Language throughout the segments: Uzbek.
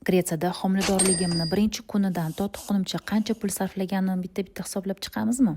Gretsiyada homiladorligimni birinchi kunidan to tuqqunimcha qancha pul sarflaganimni bitta bitta hisoblab chiqamizmi?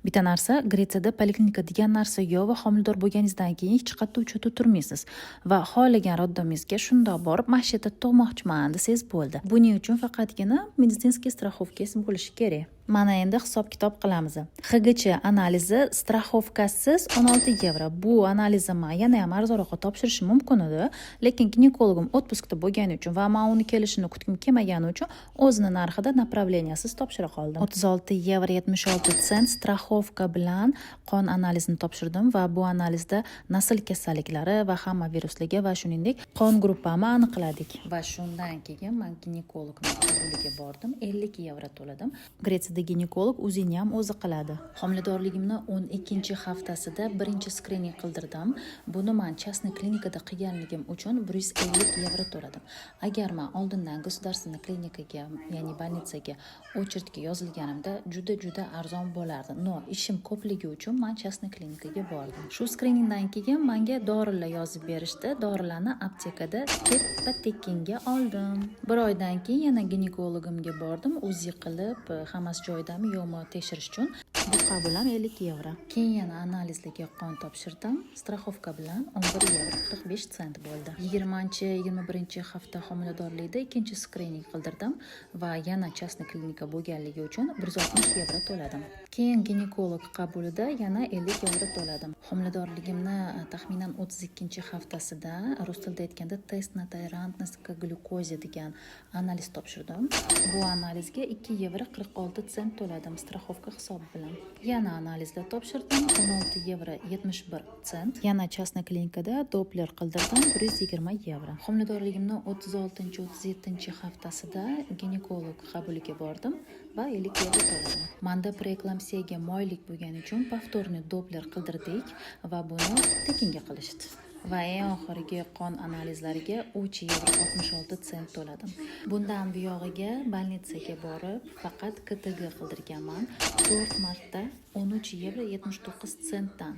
Bitta narsa, Gretsiyada poliklinika degan narsa yo'q va homilador bo'lganingizdan keyin hech qayerda учет da turmaysiz va xohlagan роддом ingizga shundoq borib, "Mana shu yerda tug'moqchiman", desangiz bo'ldi. Buning uchun faqatgina медицинский страховка ngiz bo'lishi kerak. Mana endi hisob kitob qilamiz. ХГЧ analizi страховка siz 16 yevro. Bu analizni man yana ham arzonroqqa topshirishim mumkin edi, lekin ginekologim отпуск da bo'lgani uchun va man uni kelishini kutgim kelmagani uchun o'zini narxida направления siz topshira qoldim. 36 yevro 76 sent страховка bilan qon analizini topshirdim va bu analizda nasl kasalliklari va hamma viruslarga va shuningdek qon gruppamni aniqladik. Va shundan keyin man ginekologni qabuliga bordim, 50 yevro to'ladim. Gretsiyada ginekolog УЗИ ni ham o'zi qiladi. Homiladorligimni 12 haftasida birinchi skrining qildirdim. Buni man частный klinikada qilganligim uchun 150 yevro to'ladim. Agar man oldindan государственный klinikaga, ya'ni больница ga очередь ga yozilganimda, juda juda arzon bo'lardi. Но ishim ko'pligi uchun man частный klinikaga bordim. Shu skriningdan keyin menga dorilar yozib berishdi. Dorilarni aptekada teppa tekinga oldim. Bir oydan keyin yana ginekologimga bordim, УЗИ qilib, hammasi joyidami, yo'qmi tekshirish uchun. Bu qabul ham 50 yevro. Keyin yana analizlarga qon topshirdim. Страховка bilan 11 yevro 45 sent bo'ldi. 20, 21 hafta homiladorlikda ikkinchi skrining qildirdim va yana частный klinika bo'lganligi uchun 160 yevro to'ladim. Keyin ginekolog qabulida yana 50 yevro to'ladim. Homiladorligimni taxminan 32 haftasida, rus tilida aytganda, тест на толерантность к глюкозе degan analiz topshirdim. Bu analizga 2 yevro 46 sent to'ladim страховка hisobi bilan. Yana analizlar topshirdim, 16 yevro 71 sent. Yana частный klinikada Doppler qildirdim, 120 yevro. Homiladorligimni 36, 37 haftasida ginekolog qabuliga bordim va 50 yevro to'ladim. Manda preeklampsiyaga moyillik bo'lgani uchun повторный Doppler qildirdik va buni tekinga qilishdi. Va eng oxirgi qon analizlariga 3 yevro 66 sent to'ladim. Bundan buyog'iga больница ga borib, faqat КТГ qildirganman. 4 marta 13 yevro 79 sentdan.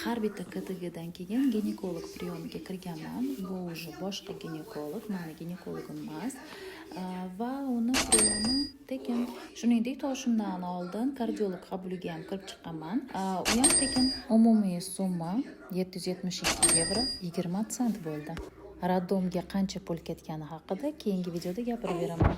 Har bitta КТГ dan keyin ginekolog прием iga kirganman. Bu уже boshqa ginekolog, mani ginekologim emas. Va uni прием i tekin. Shuningdek, tug'ishimdan oldin kardiolog qabuliga ham kirib chiqqanman. U ham tekin. Umumiy summa 772 yevro 20 sent bo'ldi. Роддом ga qancha pul ketgani haqida keyingi videoda gapirib beraman.